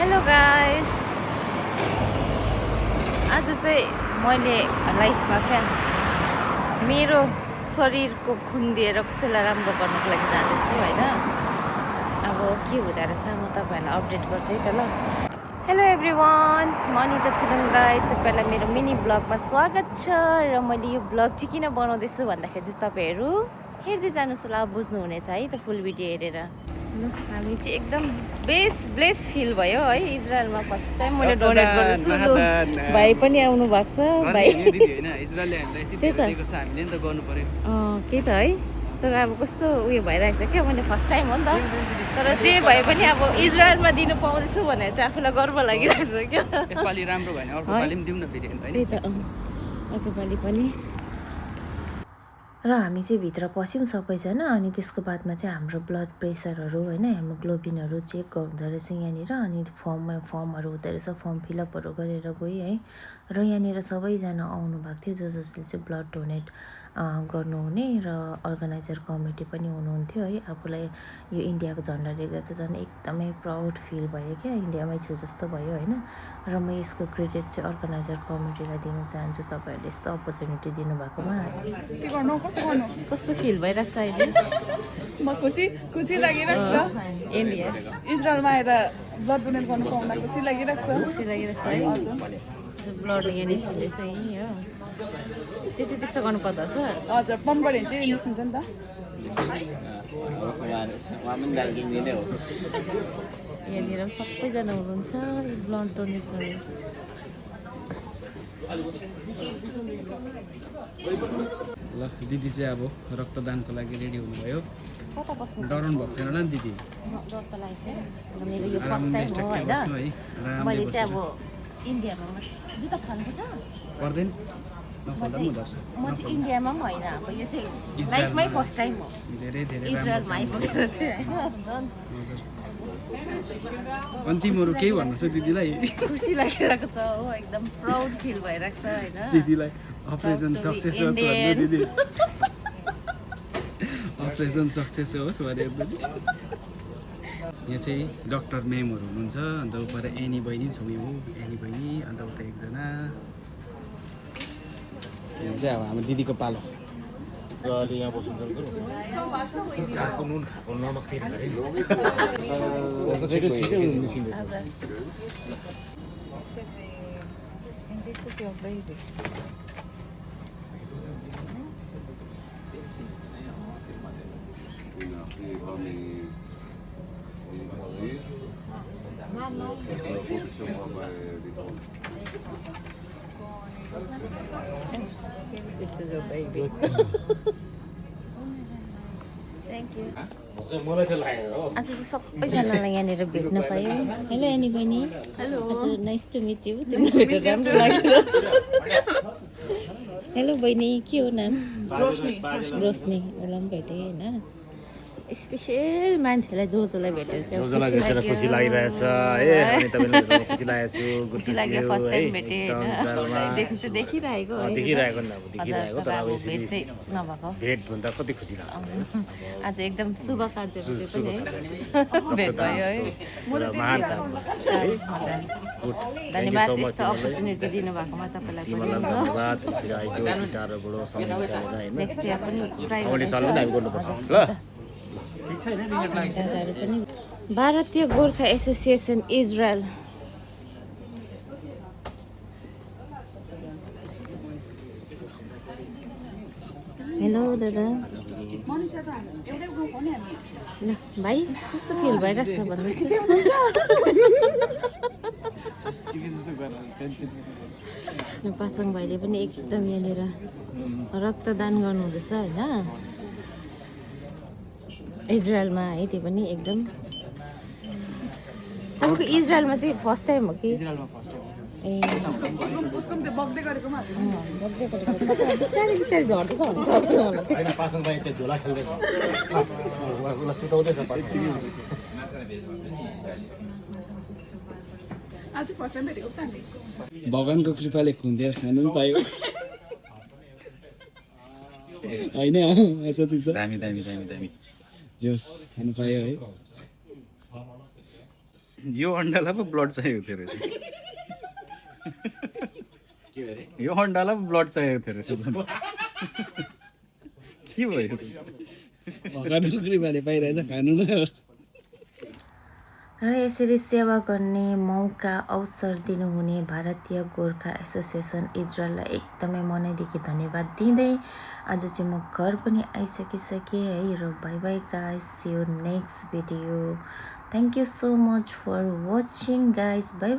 Hello guys, आज चाहिँ मैले लाइफमा क्या मेरो शरीरको खुन दिएर कसैलाई राम्रो गर्नको लागि जाँदैछु होइन। अब के हुँदो रहेछ म तपाईँहरूलाई अपडेट गर्छु है त ल। हेलो एभ्रिवान, म अनिता तुलुङ राई, तपाईँलाई मेरो मिनी ब्लगमा स्वागत छ। र मैले यो ब्लग चाहिँ किन बनाउँदैछु भन्दाखेरि चाहिँ तपाईँहरू हेर्दै जानुहोस् होला, बुझ्नुहुनेछ है त फुल भिडियो हेरेर। हामी चाहिँ एकदम ब्लेस फिल भयो है। इजरायलमा फर्स्ट टाइम मैले डोनेट गर्दैछु। लु भाइ पनि आउनु भएको छ। भाइ त्यही त के त है, तर अब कस्तो उयो भइरहेको छ क्या, मैले फर्स्ट टाइम हो नि त। तर जे भए पनि अब इजरायलमा दिनु पाउँदैछु भनेर चाहिँ आफूलाई गर्व लागिरहेको छ क्या। यसपालि राम्रो भएन, अर्को पालि पनि दिउँ न फेरि हैन। त्यही त अर्को पालि पनि। र हामी चाहिँ भित्र पस्यौँ सबैजना, अनि त्यसको बादमा चाहिँ हाम्रो ब्लड प्रेसरहरू होइन, हेमोग्लोबिनहरू चेक गर्दो रहेछ यहाँनिर। अनि फर्महरू हुँदो रहेछ, फर्म फिलअपहरू गरेर गएँ है। र यहाँनिर सबैजना आउनु भएको थियो जसले चाहिँ ब्लड डोनेट गर्नुहुने, र अर्गनाइजर कमिटी पनि हुनुहुन्थ्यो है। आफूलाई यो इन्डियाको झन्डा देख्दा त झन् एकदमै प्राउड फिल भयो क्या, इन्डियामै छु जस्तो भयो होइन। र म यसको क्रेडिट चाहिँ अर्गनाइजर कमिटीलाई दिन चाहन्छु, तपाईँहरूले यस्तो अपर्च्युनिटी दिनुभएकोमा। कस्तो फिल भइरहेको छ अहिले? म खुसी लागिरहेको छ। इन्डिया इजरायलमा आएर ब्लड डोनेट गर्नु पाउँदा खुसी लागिरहेको छ। खुसी लागिरहेको छ है। ब्लड यहाँ निस्किँदैछ यहीँ हो, त्यो चाहिँ त्यस्तो गर्नु पर्दो रहेछ। हजुर, पम्पबाट चाहिँ निस्किन्छ नि त। यहाँनिर पनि सबैजना हुनुहुन्छ ब्लड डोनेट गर्ने। ल दिदी चाहिँ अब रक्तदानको लागि रेडी हुनुभयो। कता बस्नु? डराउनु भएको छैन होला नि दिदी? डर त लागेको छ, मेरो यो फर्स्ट टाइम हो होइन। मैले चाहिँ अब इन्डियामा जुत्ता खानुपर्छ पर्दैन म चाहिँ इन्डियामा पनि होइन, अब यो चाहिँ लाइफमै फर्स्ट टाइम हो धेरै इजरायलमा आइपुगेर चाहिँ होइन। झन् अन्तिमहरू केही भन्नु छ दिदीलाई? खुसी लागिरहेको छ हो, एकदम प्राउड फिल भइरहेको छ होइन। दिदीलाई अपरेसन सक्सेस होस् भन्नु दिदी, अपरेसन सक्सेस होस् भने। यहाँ चाहिँ डक्टर म्यामहरू हुनुहुन्छ, अन्त उपर एनी बहिनी छौँ, यो एनी बहिनी, अन्त उता एकजना। यो चाहिँ अब हाम्रो दिदीको पालो। यहाँ बस्नु नुन खाएको नमक This is a baby. Thank you. मलाई चाहिँ लागेको हो। आज चाहिँ सबैजनालाई यहाँनिर भेट्न पायो। हेलो एनी बहिनी। हेलो। हजुर, नाइस टु मिट यु। तिमीलाई भेटेर राम्रो लाग्यो। हेलो बहिनी, के हो नाम? रोशनी। उसलाई पनि भेटेँ होइन। स्पेसल मान्छेलाई जोजोलाई भेटेर चाहिँ खुसी लागिरहेछ है। अनि तपाईँले खुसी लागेको छु। खुसी लाग्यो, फर्स्ट टाइम भेटेँ होइन। देखिरहेको है। देखिरहेको नि, अब देखिरहेको, तर अब यसरी भेट चाहिँ नभएको। भेट भन्दा कति खुसी लाग्छ। आज एकदम शुभ कार्य पनि है भेट भयो है। महान काम है। धन्यवाद यस्तो अपर्च्युनिटी दिनुभएकोमा तपाईँलाई पनि। धन्यवाद। यसरी आइदियो गिटारबाट समय निकालेर होइन। नेक्स्ट इयर पनि ट्राई आउने साल पनि हामी गर्नुपर्छ ल। दादाहरू पनि। भारतीय गोर्खा एसोसिएसन इजरायल। हेलो दादा। ल भाइ, कस्तो फिल भइरहेको छ भन्नुहोस् न। पासाङ भाइले पनि एकदम यहाँनिर रक्तदान गर्नुहुँदैछ होइन, इजरायलमा है। त्यो पनि एकदम तपाईँको इजरायलमा चाहिँ फर्स्ट टाइम हो कि? ए बग्दै गरेको बिस्तारै बिस्तारै झर्दैछ भन्नु सक्दैन होला। पासाङ भाइ त्यो झोला खेल्दैछ, उसलाई सुताउँदैछ। आज फर्स्ट टाइम भेटेको त हामी। भगवानको कृपाले खुन्देर खानु पनि पायो होइन। दामी जोस खानु पायो है। यो अन्डालाई पो ब्लड चाहिएको थियो रहेछ यो अन्डालाई पो ब्लड चाहिएको थियो रहेछ के भयो पाइरहेछ खानु न र यसरी सेवा गर्ने मौका अवसर दिनुहुने भारतीय गोर्खा एसोसिएसन इजरायललाई एकदमै मनैदेखि धन्यवाद दिँदै आज चाहिँ म घर पनि आइसकिसकेँ है र bye bye guys see you next video thank you so much for watching guys by